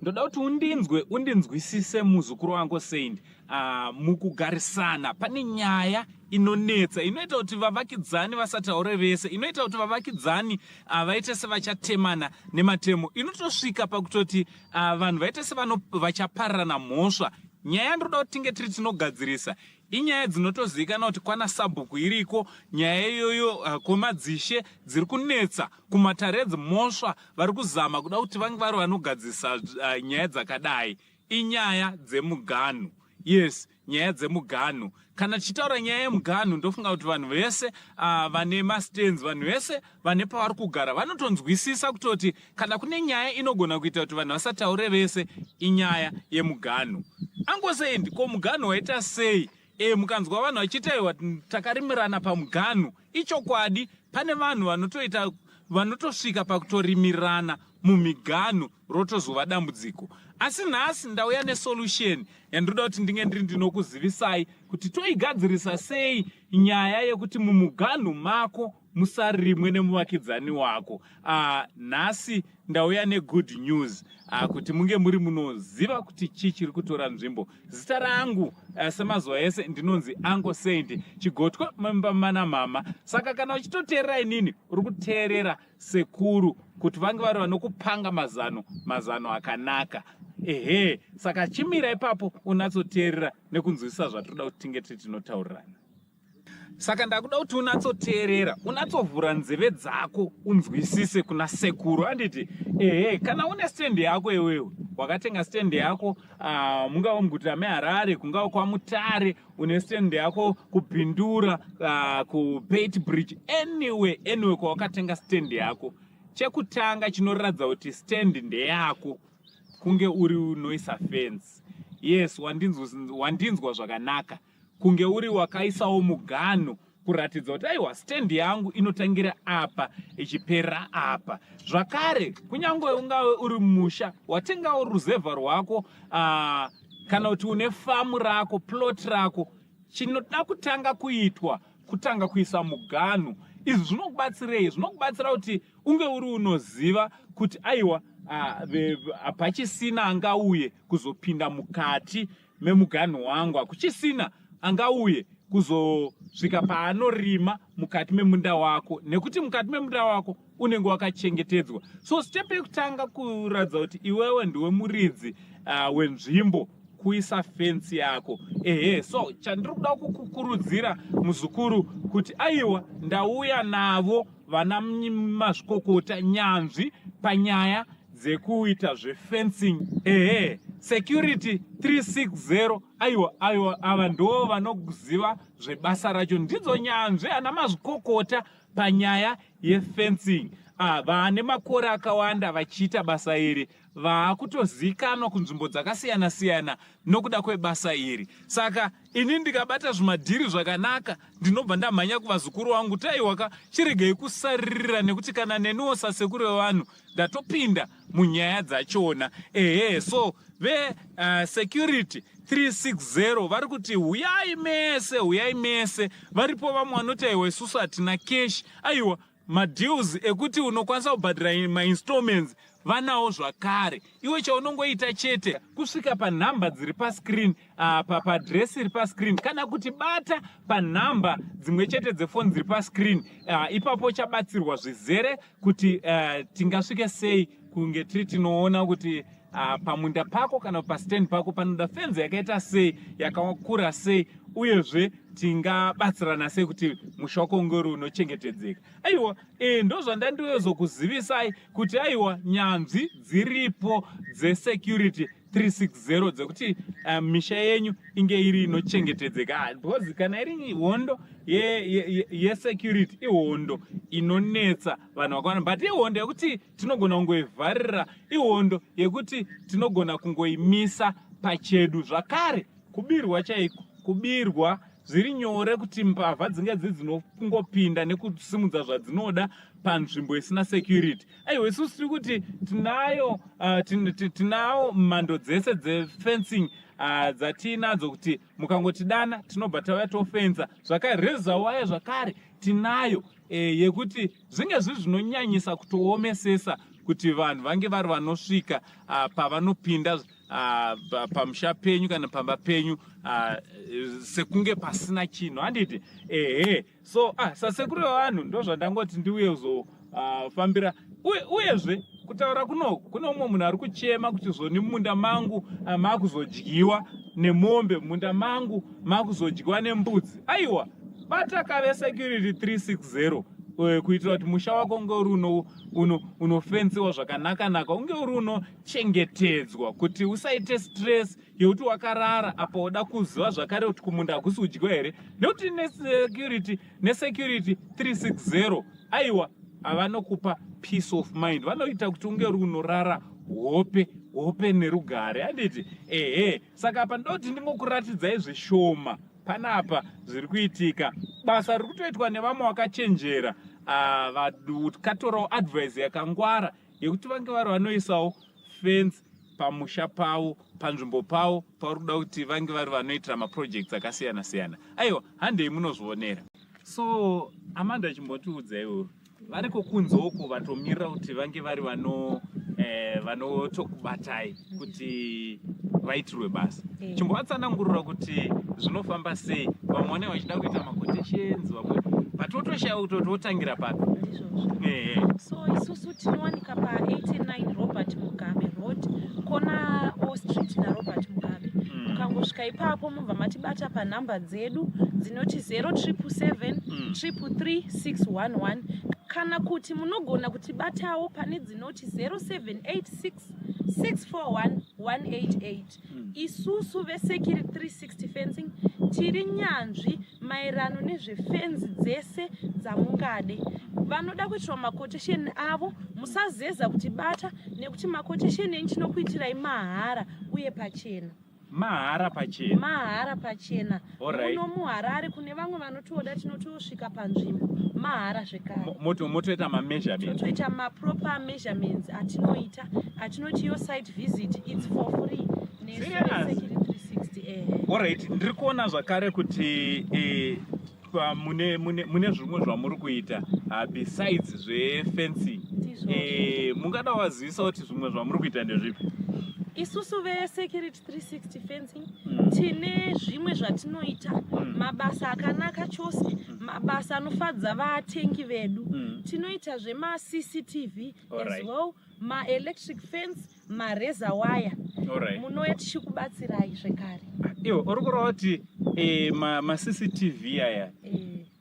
Ndoda kuti undinzwe, undinzwisise muzukuru wangu Saint. Mukugarisana pane nyaya inonetsa inoita kuti vavakidzani vasataure vese, inoita kuti vavakidzani vaite sevachatemana nematemo, inotosvika pakutoti vanhu vaite sevachapararana mhosva. Nyaya yandinoda kuti tinge tiri tinogadzirisa inyaya dzinotozivikanwa kuti kwana sabhuku iriko nyaya iyoyo, kwemadzishe dziri kunetsa kumatare edzimhosva, vari kuzama kuda kuti vange vari vanogadzirisa nyaya dzakadai. Inyaya dzemuganhu. Yes, nyaya dzemuganhu. Kana tichitaura nyaya yemuganhu, ndofunga kuti vanhu vese vane mastands, vanhu vese vane pavari kugara vanotonzwisisa kutoti kana kune nyaya inogona kuita kuti vanhu vasataure vese, inyaya yemuganhu. Angosei ndiko muganhu waita sei? Mukanzwa vanhu vachiita iwa takarimirana pamuganhu, ichokwadi. Pane vanhu vanotoita vanotosvika pakutorimirana mumiganhu, rotozova dambudziko. Asi nhasi ndauya nesolution yandinoda kuti ndinge ndiri ndinokuzivisai kuti toigadzirisa sei nyaya yekuti mumuganhu mako musarimwe nemuvakidzani wako. Nhasi ndauya negood news kuti munge muri munoziva kuti chii chiri kutora nzvimbo. Zita rangu semazuva ese ndinonzi Uncle Saint Chigotwe mana mama. Saka kana uchitoteerera inini, uri kuteerera sekuru kuti vange vari vanokupanga mazano, mazano akanaka. Ehe, saka chimira ipapo unatsoteerera nekunzwisisa zvatinoda kuti tinge tiri tinotaurirana. Saka ndakuda kuti unatsoteerera, unatsovhura nzeve dzako, unzwisise kuna sekuru, anditi? Ehe, kana une stand yako iwewe, wakatenga stand yako, mungava muguta meHarare, kungava kwaMutare, une stand yako kuBindura, kuBeitbridge, anyway anyway kwawakatenga stand yako, chekutanga chinoratidza kuti stand ndeyako kunge uri unoisa fence. Yes, wandinzwa zvakanaka. Kunge uri wakaisawo muganhu kuratidza kuti aiwa, stand yangu inotangira apa ichiperera apa. Zvakare, kunyange ungave uri musha, watengawo ruzevha rwako, kana kuti une famu rako, plot rako, chinoda kutanga kuitwa kutanga kuisa muganhu. Izvi zvinokubatsirei? Zvinokubatsira kuti unge uri unoziva kuti aiwa, hapachisina angauye kuzopinda mukati memuganhu wangu, hakuchisina angauye kuzosvika paanorima mukati memunda wako, nekuti mukati memunda wako unenge wakachengetedzwa. So step yekutanga kuratidza kuti iwewe ndiwe muridzi wenzvimbo kuisa fensi yako. Ehe, so chandiri kuda kukukurudzira muzukuru kuti aiwa, ndauya navo vana mazvikokota, nyanzvi panyaya dzekuita zvefencing. Ehe, Security 360. Aiwa aiwa, ava ndo vanoziva zvebasa racho, ndidzo nyanzvi, ana mazvikokota panyaya yefencing. Vane makore akawanda vachiita basa iri, vaakutozikanwa kunzvimbo dzakasiyana siyana nokuda kwebasa iri. Saka ini ndikabata zvimadhiri zvakanaka, ndinobva ndamhanya kuvazukuru vangu kuti aiwaka, chiregei kusaririra, nekuti kana neniwo sasekuru vevanhu ndatopinda munyaya dzachona. Ehe, so ve Security 360 vari kuti huyai mese, huyai mese. Varipo vamwe vanoti aiwa, isusu hatina cash. Aiwa, madeals ekuti unokwanisa kubhadhira mainstallments vanawo zvakare. Iwe chaunongoita chete kusvika panhamba dziri pascreen, padress iri pascreen, kana kuti bata panhamba dzimwe chete dzefoni dziri pascreen. Ipapo chabatsirwa zvizere kuti tingasvike sei kunge tiri tinoona kuti pamunda pako kana pastand pako panoda fenzi yakaita sei, yakakura sei, uyezve tingabatsirana sei kuti musha wako unge uri unochengetedzeka. Aiwa, ndo zvandandiwezokuzivisai kuti aiwa, nyanzvi dziripo dzeSecurity 360 dzekuti misha yenyu inge iri inochengetedzeka, because kana iri hondo yesecurity ye, ye ihondo inonetsa vanhu vakawanda, but ihondo yekuti tinogona kungoivharira, ihondo yekuti tinogona kungoimisa pachedu. Zvakare kubirwa chaiko, kubirwa zviri nyore kuti mbavha dzinge dziri dzinongopinda nekusimudza zvadzinoda panzvimbo isina security. Aiwa, isusu tiri kuti tinayo, tinawo mhando dzese dzefencing dzatiinadzo kuti mukangotidana tinobva tauya tofenza. Zvakare razor wire zvakare tinayo, yekuti zvinge zviri zvinonyanyisa kutoomesesa. Kuti vanhu vange vari vanosvika pavanopinda pamusha penyu kana pamba penyu sekunge pasina chinhu, handiti? Ehe, so sasekuru vevanhu, ndozvandangoti ndiuye kuzofambira. Uyezve kutaura kunoku, kune umwe munhu ari kuchema kuti zvoni munda mangu makuzodyiwa nemombe, munda mangu makuzodyiwa nembudzi. Aiwa, bata kave Security 360 kuitira kuti musha wako unge uri unofensiwa zvakanaka-naka, unge uri unochengetedzwa, kuti usaite stress yekuti wakarara apa uda kuziva zvakare kuti kumunda hakusi kudyiwa here, nekuti neSecurity 360, aiwa, havanokupa peace of mind, vanoita kuti unge uri unorara hope nerugare, handiti? Ehe, saka apa ndoti ndingokuratidzai zvishoma panapa zviri kuitika. Basa riri kutoitwa nevamwe vakachenjera, vakatorawo advice yakangwara yekuti vange vari vanoisawo fence pamusha pavo, panzvimbo pavo pauri kuda kuti vange vari vanoitira maprojects akasiyana siyana. Aiwa, handei munozvionera. So Amanda, chimbotiudzaiwo, variko kunze uko vatomirira kuti vange vari vanotokubatai kuti vaitirwe basa. Chimbovatsanangurira kuti zvinofamba sei. Vamwe vanenge vachida kuita maquotations, vamwe vatotoshaya kuti votangira papi. Ndizvozvo. So isusu tinowanika pa89 Robert Mugabe Road, kona O Street naRobert Mugabe. Mukangosvika ipapo, mubva matibata panhamba dzedu dzinoti 0777 333 611, kana kuti munogona kutibatawo pane dzinoti 0786 641 188. Isusu veSecurity 360 Fencing tiri nyanzvi maererano nezvefenzi dzese dzamungade. Vanoda kuitirwa maquotation avo, musazeza kutibata, nekuti maquotation enyu tinokuitirai mahara uye pachena. Mahara pachena. Mahara pachena. Muno muHarare, kune vamwe vanotoda, tinotosvika panzvimbo mahara zvekare. Motoita mameasurement. Totoita maproper measurements atinoita, atinoti yo site visit. It's for free nesu. Serious? Security 360, ehe. Alright, ndiri kuona zvakare kuti mune zvimwe zvamuri kuita besides zvefencing. Ndizvo. Mungada wazivisa kuti zvimwe zvamuri kuita ndezvipi? Isusu veSecurity 360 Fencing tine zvimwe zvatinoita, mabasa akanaka chose, mabasa anofadza vatengi vedu. Tinoita zvemaCCTV as well, maelectric fence, marazor wire. Munouya tichikubatsirai zvekare. Iwo uri kureva kuti maCCTV aya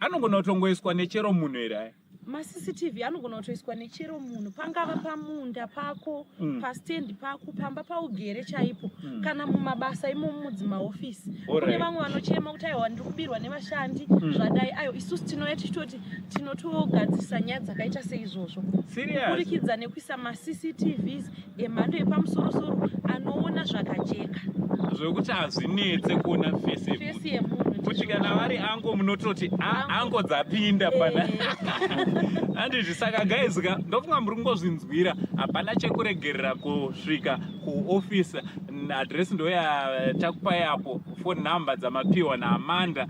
anogona kutongoiswa nechero munhu here aya? MaCCTV anogona kutoiswa nechero munhu, pangava pamunda pako, pastendi pako, pamba paugere chaipo, kana mumabasa imomo mudzimahofisi. Kune vamwe vanochema kuti aiwa, ndiri kubirwa nevashandi, zvadai. Ayo isusu tinouya tichitoti tinotogadzirisa nyaya dzakaita seizvozvo kuburikidza nekuisa maCCTVs emhando yepamusorosoro anoona zvakajeka. Zvekuti hazvinetse kuona face yemunhu. Face yemunhu. Kuti kana vari ango, munototi, "Ah, ango dzapinda pana." Handizvi? Saka guys ka, ndofunga muri kungozvinzwira, hapana chekuregerera kusvika kuofisi. Adresi ndoyatakupai apo, phone number dzamapiwa naAmanda.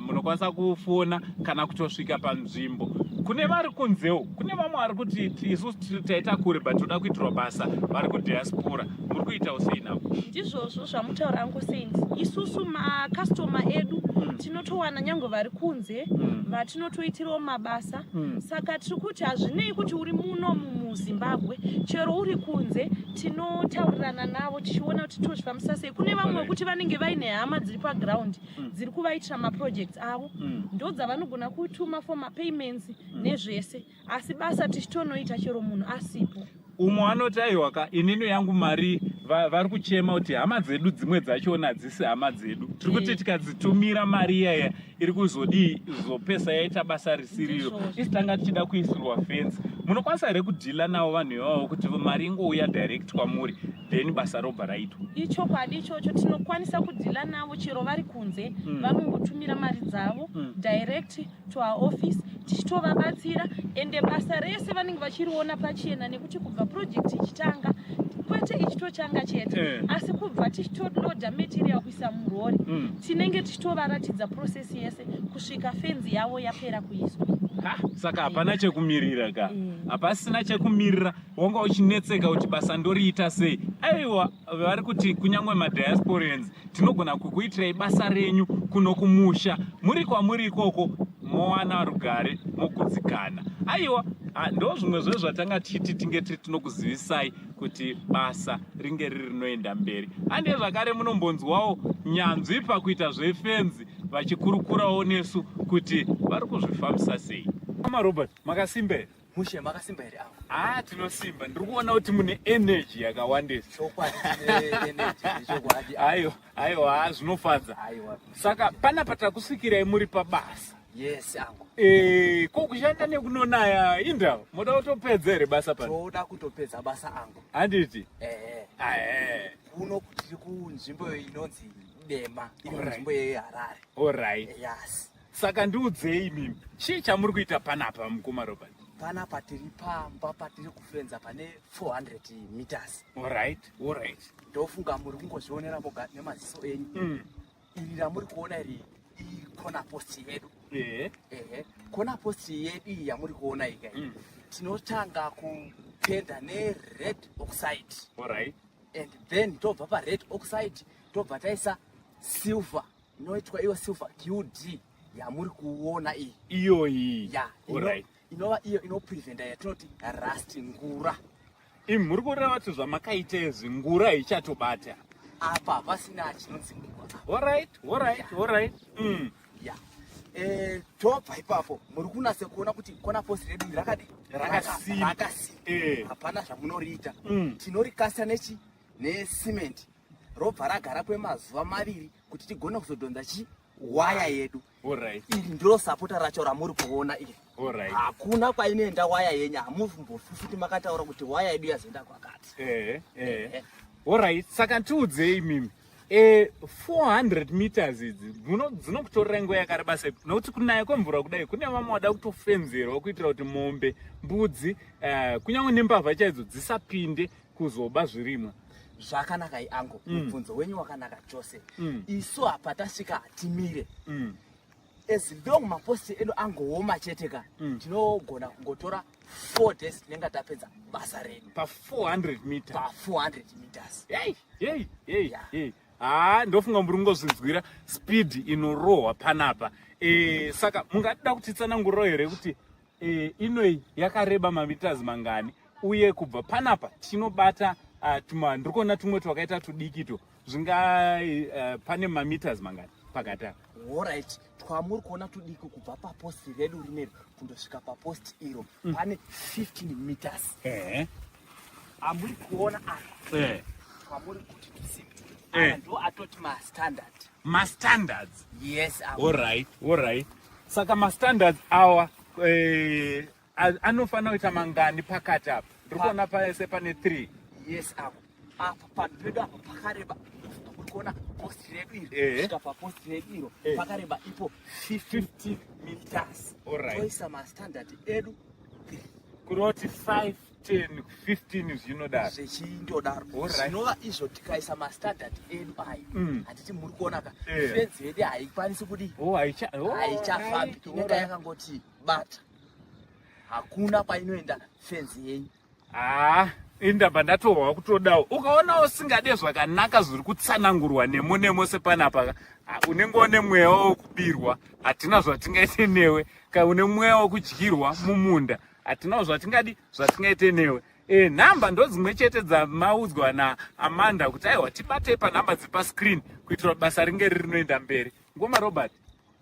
Munokwanisa kufona kana kutosvika panzvimbo. Kune vari kunzewo, kune vamwe vari kuti isusu taita kure but toda kuitirwa basa, vari kudiaspora, muri kuitawo sei navo? Ndizvozvo zvamutaura, Uncle Saint. Isusu makastoma edu tinotowana nyange vari kunze, vatinotoitirawo mabasa. Saka tiri kuti hazvinei kuti uri muno muZimbabwe, chero uri kunze, tinotaurirana navo tichiona kuti tozvifambisa sei. Kune vamwe vekuti vanenge vaine hama dziri paground dziri kuvaitira maprojects avo, ndo dzavanogona kutuma for mapayments nezvese, asi basa tichitonoita chero munhu asipo. Umwe anoti, aiwa ka, inini yangu mari, vari kuchema kuti hama dzedu dzimwe dzachona hadzisi hama dzedu, tiri kuti tikadzitumira mari iyaya iri kuzodii, zopesa yaita basa risiriro. Ndizvozvo. Isi tanga tichida kuisirwa fenzi. Munokwanisa here kudhila navo vanhu ivavo kuti mari ingouya direct kwamuri, then basa robva raitwa? Ichokwadi ichocho, tinokwanisa kudhila navo chero vari kunze. Vanongotumira mari dzavo direct to our office, tichitovabatsira, ende basa rese vanenge vachiriona pachena, nekuti kubva project ichitanga Kwete ichitochanga chete, asi kubva tichitoloda material kuisa murori, tinenge tichitovaratidza process yese kusvika fenzi yavo yapera kuiswa. Ha, saka hapana chekumirira ka. Hapasina chekumirira. Wanga uchinetseka kuti basa ndoriita sei. Aiwa, vari kuti kunyange madiasporians tinogona kukuitirai basa renyu kuno kumusha, muri kwamuri ikoko, mowana rugare, mogutsikana. Aiwa, ndo zvimwe zvezvatanga tichiti tinge tiri tinokuzivisai kuti basa ringe riri rinoenda mberi. Hande zvakare munombonzwawo nyanzvi pakuita zvefenzi vachikurukurawo nesu kuti vari kuzvifambisa sei. Mama Robert, makasimba here? Mushe, makasimba here avo? Ah, tinosimba. Ndiri kuona kuti mune energy yakawandisa. Chokwadi, tine energy, chokwadi. Aiwa, aiwa, zvinofadza. Aiwa. Saka panapa takusvikirai muri pabasa. Yes, angu. Ko kushanda nekunonaya indava? Moda kutopedza here basa pano? Toda kutopedza basa, angu. Handiti? Ehe. Ahe. Kuno tiri kunzvimbo inonzi Dema, iri munzvimbo yeHarare. Alright. Yes. Saka ndiudzei mimi, chii chamuri kuita panapa, mukoma Robert? Panapa tiri pamba patiri kufenza pane 400 meters. Alright. Ndofunga muri kungozvionera moga nemaziso enyu. Iri ramuri kuona iri icorner post yedu. Ehe, corner post yedu iyi yamuri kuona iyi, tinotanga kupenda nered oxide. And then tobva pared oxide, tobva taisa silver inoitwa iyo silver QD yamuri kuona iyi. Iyoyi. Ya, inova iyo inopreventa yatinoti rust, ngura. Imi muri kureva kuti zvamakaita izvi ngura ichatobata? Apa pasina chinonzi ngura. Alright. Ya, tobva ipapo, muri kunase kuona kuti corner post redu iri rakadi Rakasimba. Rakasimba. Hapana zvamunoriita. Tinorikasa nechi necement, robva ragara kwemazuva 2 kuti tigone kuzodhonza chi waya yedu. Iri ndiro supporter racho ramuri kuona iri. Hakuna kwainoenda waya yenyu, hamumbofi futi makataura kuti waya yedu yazoenda kwakati. Eh, eh. Alright, saka tiudzei mimi. 400 meters idzi dzinokutorerai nguva yakareba sei? Nokuti kunaya kwemvura kudai, kune vamwe vada kutofenzerwa kuitira kuti mombe, mbudzi, kunyange nembavha chaidzo dzisapinde kuzoba zvirimwa. Zvakanaka iango. Mubvunzo wenyu wakanaka chose. Isu apa tasvika hatimire. As long maposti edu angooma chete ka, tinogona kungotora 4 days, tinenge tapedza basa redu. Pa 400 meters? Pa 400 meters. Hey, hey, hey, hey. Ha, ndofunga muri kungozvinzwira speed inorohwa panapa. Saka mungada kutitsanangurirawo here kuti inoi yakareba mameters mangani, uye kubva panapa tinobata tuma ndiri kuona tumwe twakaita tudikito zvinga pane mameters mangani pakati apa? Alright, twamuri kuona tudiki, kubva paposti redu rineri kundosvika paposti iro, pane 15 meters. Amuri kuona apa, twamuri kuti tusimbi, aya ndo atoti mastandard. Mastandards? Yes. Alright, saka mastandards awa anofanira kuita mangani pakati apa? Ndiri kuona pese pane 3. Yes, apo apa panhu pedu apa pakareba, muri kuona post redu iri, kusvika papost redu iro, pakareba ipo 50 meters. Toisa mastandard edu 3. Kuroti 5, 10, 15, zvinodaro. Zvichindodaro. Zvinova izvo tikaisa mastandard edu aya, handiti muri kuona ka, fenzi yedu haikwanisi kudi Oh, haicha oh, haichafambi. Inenge yakangoti bata, hakuna kwainoenda fenzi yenyu. Ah, indabva ndatohwa kutodawo. Ukaona usingade zvakanaka zviri kutsanangurwa nemo nemo sepanapa, ah, unenge une mweya wekubirwa, hatina zvatingaite newe. Ka une mweya wekudyirwa mumunda, hatinawo zvatingadi zvatingaite newe. Nhamba ndo dzimwe chete dzamaudzwa naAmanda kuti aiwa, tibatei panhamba dzepascreen kuitira kuti basa ringe rinoenda mberi. Ngoma Robert,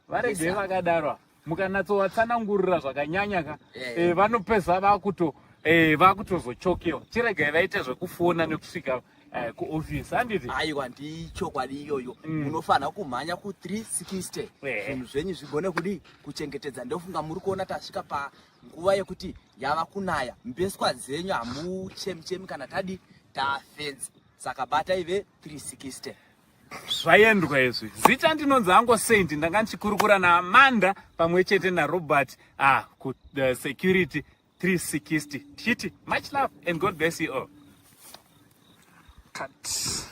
varegei vakadaro. Mukanatsovatsanangurira zvakanyanya ka, vanopedza vakutozochokewa. Chiregai vaite zvekufona nekusvika kuofisi, handiti? Aiwa, ndichokwadi iyoyo. Munofanira kumhanya ku360, zvinhu zvenyu zvigone kudi kuchengetedza. Ndofunga muri kuona tasvika panguva yekuti yava kunaya, mbeswa dzenyu hamuchemichemi kana tadi tafenza. Saka batai ve360. Zvaendwa izvi. Zita ndinonzi Ango Saint. Ndanga ndichikurukura naAmanda pamwe chete naRobert, ku Security 360, tichiti much love and God bless you all. Cut.